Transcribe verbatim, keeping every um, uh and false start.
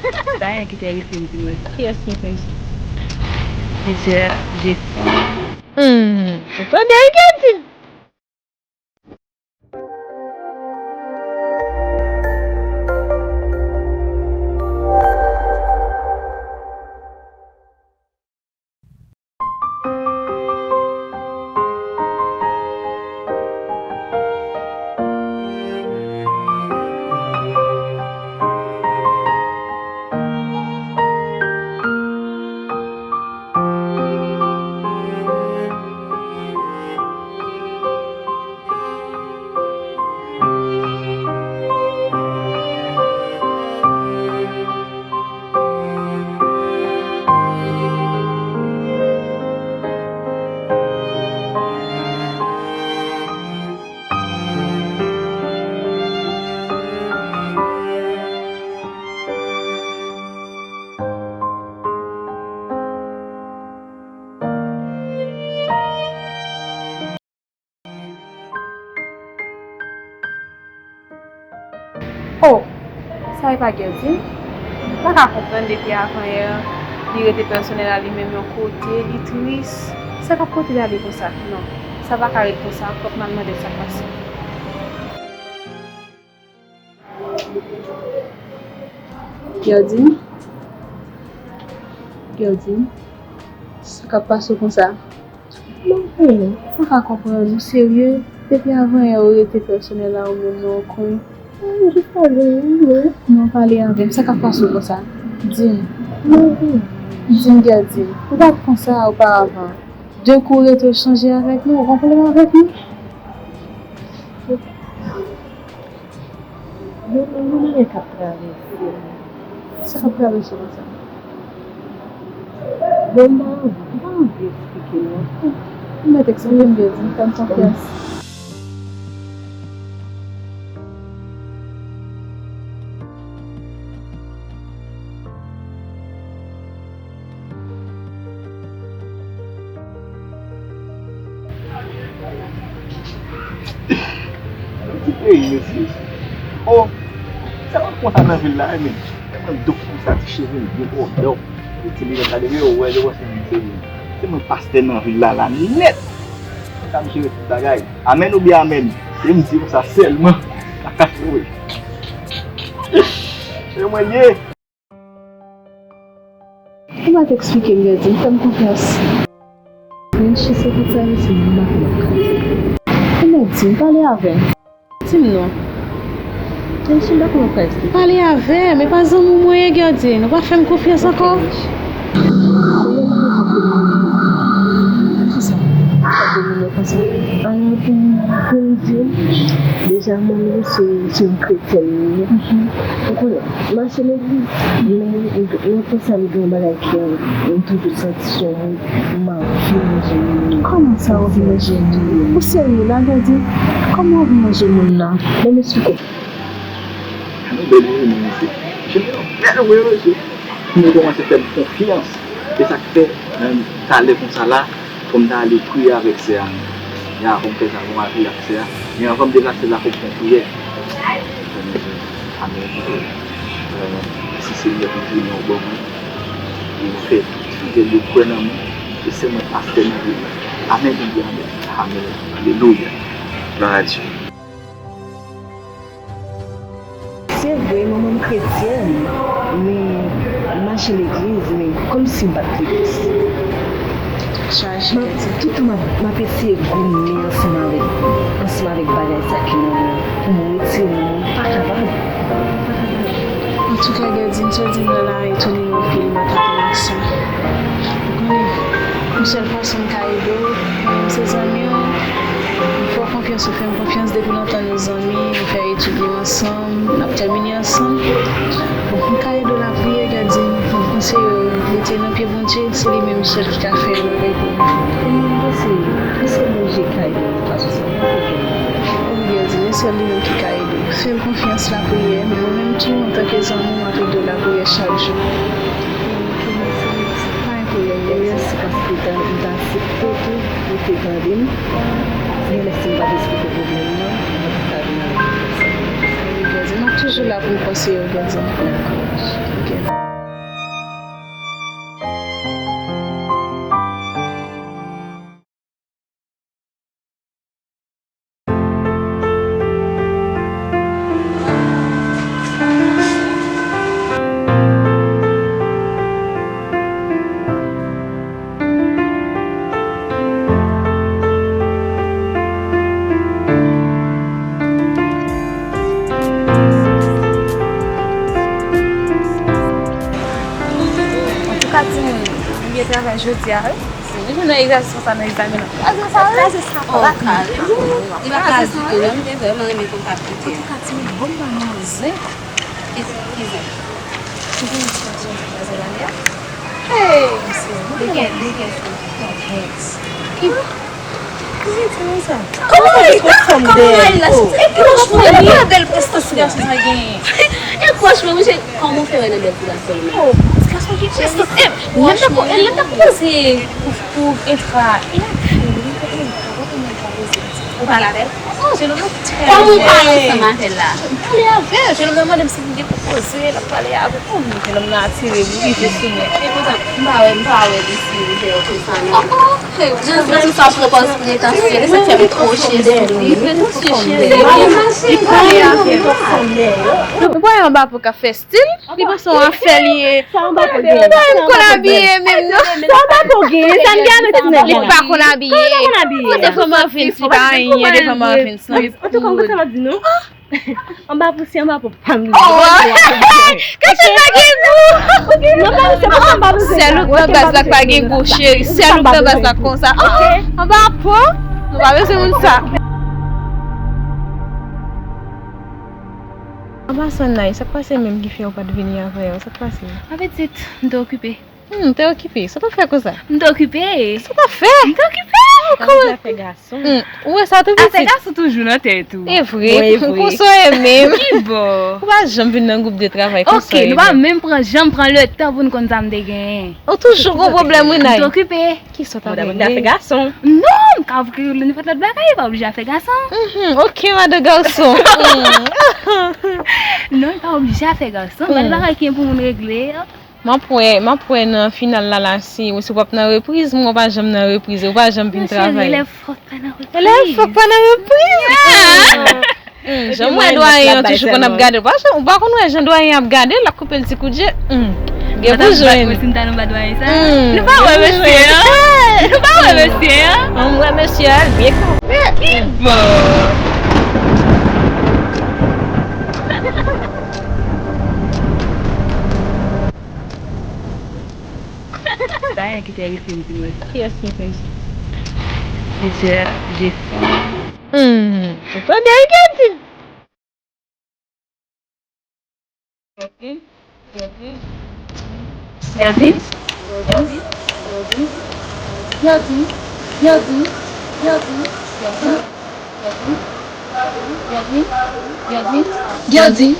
Sa a ki te rete m di mwen. Kiyès ki te? Mesye Jefò. Hmm, ou tande l, Gèdin? Oh, sa e pa Gerdine? M pa ka konprann depi avanyè li rete pèsonèl a li menm yon kote, li tris. Sa k ap pote l ale konsa? Non, sa pa ka ret konsa ankò, m al mande l sa k pase. Gerdine? Gerdine? Sa k ap pase w konsa? Mwen pa ka konprann, ou serye? Depi avanyè ou rete pèsonèl a ou menm nan yon kwen. Mwen jis pale, wi. Non, pale avè m. Sa k ap pase w konsa? Di m. Di m, Gerdine. Ou pa t konsa oparavan. D'un coup, ou rete w chanje avèk nou, ou gon pwoblèm avèk nou? Yon, yon bagay k ap travèse m. Sa k ap travèse w konsa? Bon, m pa anvi, m pa anvi eksplike non. Ou mèt eksplike m, Gerdine, fè m konfyans. Ki peyi, mesye? Oh, sa pa konsa nan vil la, men. Tèlman douk konsa, ti cheve l byen pwòp, dòk. Ti linèt la, depi yo wè, yo wè se moun serye. Se mwen pastè nan vil la, la nèt. Mwen ka jere tout bagay. Amèn oubyen amèn. E m di konsa sèlman. Wi. Se mwen l ye. Ou mèt eksplike m, Gerdine, fè m konfyans. Frenchie, se pou sa, mesye, m pa konn ap kale. Ou mèt di m, pale avè m. Di m non. Frenchie, m pa konn ap kale. Pale avè m, e pa zanmi w mwen ye, Gerdine. Ou pa fè m konfyans ankò. Kisa? Sa domine konsa. Alò, pou, pou m di w, deja, mwen menm, se, se yon kretyèn mwen ye. Ou konnen, m mache legliz, men nan tan sa m gen yon bagay ki, m toujou santi se yon moun m ap vin manje moun nan. Kòman sa, w vin manje moun nan? Ou serye la, Gerdine? Kòman w vin manje moun nan? Ban m eksplike w. Yon bèl jounen, mesye. Jounen an bèl, wi, mesye. Moun kòmanse fè m konfyans. E sa k fè, menm talè konsa la, fò m ta ale priye avèk sè a. Men avan m fè sa, fò m al priye ak sè a. Men avan m deplase la, fò m fè yon priyè. Amèn. Mèsi, Senyè, pou jounen w ban mwen. E fè tout fidèl yo kwè nan mwen. E se mwen pastè nan vil la. Amèn, amèn, amèn. Amèn. Alelouya. Glwa a Dye. Se vre, manman m kretyèn, men m mache legliz, men kòmsi m pa t legliz. Chaje. M ap, tout tan m ap, m ap eseye goumen ansanm avèk, ansanm avèk bagay sa ki nan mwen, pou m retire l nan mwen, m pa kapab. M pa kapab. Antouka, Gerdine, sa w di m nan la etone m anpil, m pa t atann ak sa. Ou konnen, yon sèl fason m ka ede w, mwen menm se zanmi w, m fè w konfyans, ou fè m konfyans, depi lontan nou zanmi, nou fè etid nou ansanm, n ap tèmine ansanm. Bon, m ka ede w lapriyè, Gerdine. Bon, m konseye w rete nan pye Bondye, se li menm sèl ki ka fè yon bagay pou ou. Mwen panse, èske Bondye ka ede w nan fason sa? Wi, Gerdine, se sèl li menm ki ka ede w. Fè l konfyans, lapriyè, men mwen menm tou, antanke zanmi w, m ap ede w lapriyè chak jou. Ok, mèsi, mèsi. Pa gen pwoblèm, Gerdine. Mèsi paske w ta, w ta aksepte tou pou w te tande m. Gen lè si m pa t esplike pwoblèm nan, mwen pa t ka vin avèk ou konsa. Wi, Gerdine, m ap toujou la pou m konseye w, Gerdine. Anpil kouraj. Ok. Timoun, nou gen travay jodi a, wi. Si nou jwenn yon egzèsis konsa nan egzamen, n ap kraze sa, wi. Kraze sa, papa. Kraze sa, wi. Li pa kraze tou, non, m te vrèman renmen konn sa piti a. Antouka, timoun, bon manman zen. Ki, ki zen? Ou konnen ti gason ki kraze lale a? Hey, mesye, de kè, de kè sou. Ki Ki jan ti moun sa? Kòman w fè konn fanm bèl? E franchman, li pa bèl prestans ti gason sa genyen. E franchman, mesye, kòman w fè wè nan bèl ti gason li? Oh, ti gason gen prestans. E, lè m t ap, lè m t ap poze pou, pou entra, e ap fini, e, ou pa la bèl? Oh, je le trouve très bèl. Kòman w pale ansanm avè l la? M pale avè l, je le mande si m gen pou poze, l ap pale avè m. Oh, je le atire, li rive sou mwen. E konsa, m pa wè, m pa wè li si li fè okenn sa, non. Oh, oh. Jan sa sou sa pran pòz pou leta sou li, sa fè m kwoche sou li. Li pale avè m. Ou pa wè anba po k ap fè stil? Li panse yon afè li ye. Li pa menm konn abiye menm non. Sa anba po gen, sa m gen avè ti nèg la. Li pa konn abiye. Kote fanm an vin, li pa anyen, de fanm an vin. Antouka, m kontan w ap di nou. Anba pou si anba pou pa m. Kèt pa gen gou. Sèl ou k nan baz la k pa gen gou, cheri. Sèl ou k nan baz la k konsa. Anba po, nou pa bezwen moun sa. Anba Sanay, sa k pase menm ki fè ou pa t vini avè yo? Sa k pase? An pitit, m te okipe. Hmm, te okipe. Sa w t ap fè konsa? M te okipe. Sa w t ap fè? M te okipe. Kòman? Afè gason. Hmm, ou wè sa tou pitit? Afè gason toujou nan tèt ou. E vre. M konsole menm. Ki bò? Ou pa janm vin nan gwoup de travay konsole menm. Ok, nou pa menm pran, janm pran letan pou n konn sa m te genyen. Ou toujou gon pwoblèm wi Nay. M te okipe. Kisa w t ap regle? Afè gason. Non, m ka regle nenpòt lòt bagay, pa oblije afè gason. Mhm, ok, madan gason. Non, li pa oblije afè gason. Gade bagay ki gen pou moun regle. M ap wè, m ap wè nan final la, la, si, si w ap nan repriz, mwen w pa janm nan repriz, ou pa janm vin travay. Cheri, elèv fòk pa nan repriz. Elèv fòk pa nan repriz. Hmm, jan m wè dwayen an toujou konn ap gade l. Ou pa janm, ou pa konn wè jan dwayen ap gade l, l ap koupe l ti kout je. Hmm, gen pou jwenn. Mwen si m ta nan ba dwayen sa. Hmm, nou pa wè mesye an? Nou pa wè mesye an? An m wè mesye a, l byen kanpe. Ki bò? Sa yon ki te rive m di mwen. Kiyès ki fè sa? Mesye, je Hmm. Ou tande, wi, Gèdin? Gèdin? Gèdin? Gèdin?